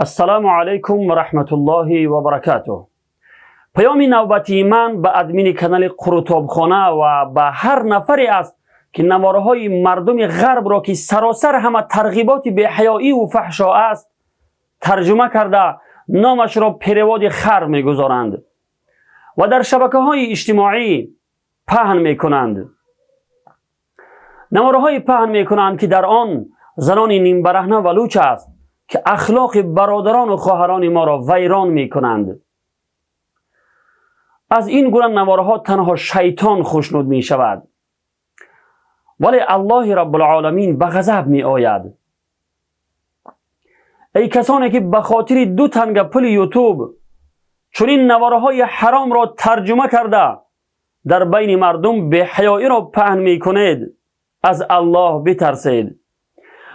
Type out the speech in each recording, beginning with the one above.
Ассалому алайкум ва раҳматуллоҳи ва баракатуҳ. Паёми навбатии ман ба админи канали Қурутобхона ва ба ҳар нафаре аст, ки наворҳои мардуми ғарбро, ки саросар ҳама тарғиботи беҳаёиву фаҳшо аст, тарҷума карда, номашро «Переводи хар» мегузоранд ва дар шабакаҳои иҷтимоӣ паҳн мекунанд. Наворҳои паҳн мекунанд, ки дар он занони нимбараҳна ва луч аст, ки ахлоқи бародарону хоҳарони моро вайрон мекунанд. Аз ин гуна наворҳо танҳо шайтон хушнуд мешавад, вале Аллоҳи Раббулоламин ба ғазаб меояд. Эй касоне, ки ба хотири ду танга пули Ютуб чунин наворҳои ҳаромро тарҷума карда, дар байни мардум беҳаёиро паҳн мекунед, аз Аллоҳ битарсед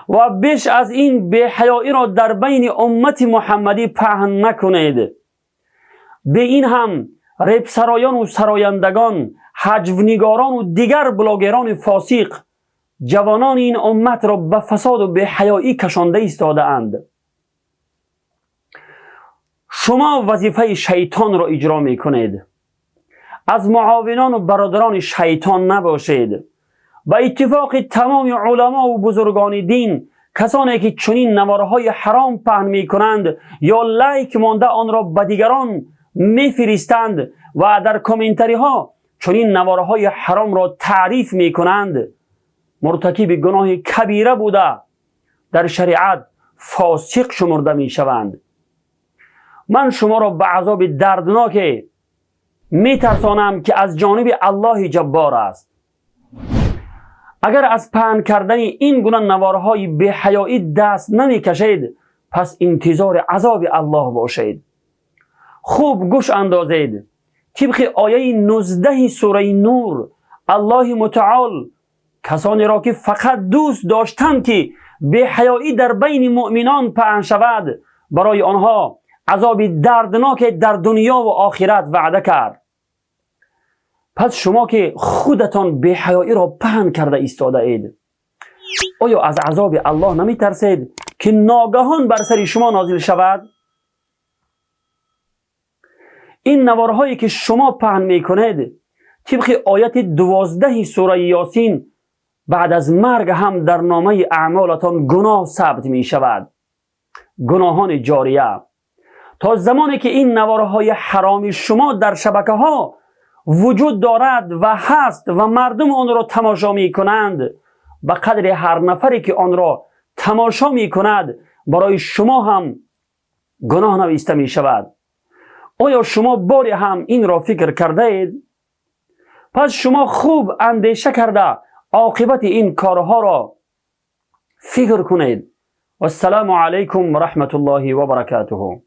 ва беш аз ин беҳаёиро дар байни уммати муҳаммадӣ паҳн накунед. Бе ин ҳам репсароёну сарояндагон, ҳаҷвнигорону дигар блогерони фосиқ ҷавонони ин умматро ба фасоду беҳаёӣ кашонда истодаанд. Шумо вазифаи шайтонро иҷро мекунед. Аз муовинону бародарони шайтон набошед. Ба иттифоқи тамоми уламову бузургони дин, касоне ки чунин наворҳои ҳаром паҳн мекунанд ё лайк монда, онро ба дигарон мефиристанд ва дар комментариҳо чунин наворҳои ҳаромро таъриф мекунанд, муртакиби гуноҳи кабира буда, дар шариат фосиқ шумурда мешаванд. Ман шуморо ба азоби дардноке метарсонам, ки аз ҷониби Аллоҳи Ҷаббор аст. Агар аз паҳн кардани ин гуна наворҳои беҳаёӣ даст намекашед, пас интизори азоби Аллоҳ бошед. Хуб гӯш андозед. Тибқи ояи 19-и сураи Нур, Аллоҳи Мутаол касонеро, ки фақат дӯст доштанд, ки беҳаёӣ дар байни муъминон паҳн шавад, барои онҳо азоби дардноке дар дунёву охират ваъда кард. Пас шумо, ки худатон беҳаёиро паҳн карда истодаед, оё аз азоби Аллоҳ наметарсед, ки ногаҳон бар сари шумо нозил шавад? Ин наворҳое, ки шумо паҳн мекунед, тибқи ояти 12-и сураи Ёсин, баъд аз марг ҳам дар номаи аъмолатон гуноҳ сабт мешавад, гуноҳони ҷория. То замоне ки ин наворҳои ҳароми шумо дар шабакаҳо вуҷуд дорад ва ҳаст ва мардум онро тамошо мекунанд, ба қадри ҳар нафаре, ки онро тамошо мекунад, барои шумо ҳам гуноҳ нависта мешавад. Оё шумо боре ҳам инро фикр кардаед? Пас шумо хуб андеша карда, оқибати ин корҳоро фикр кунед. Вассалому алайкум ва раҳматуллоҳи ва баракатуҳу.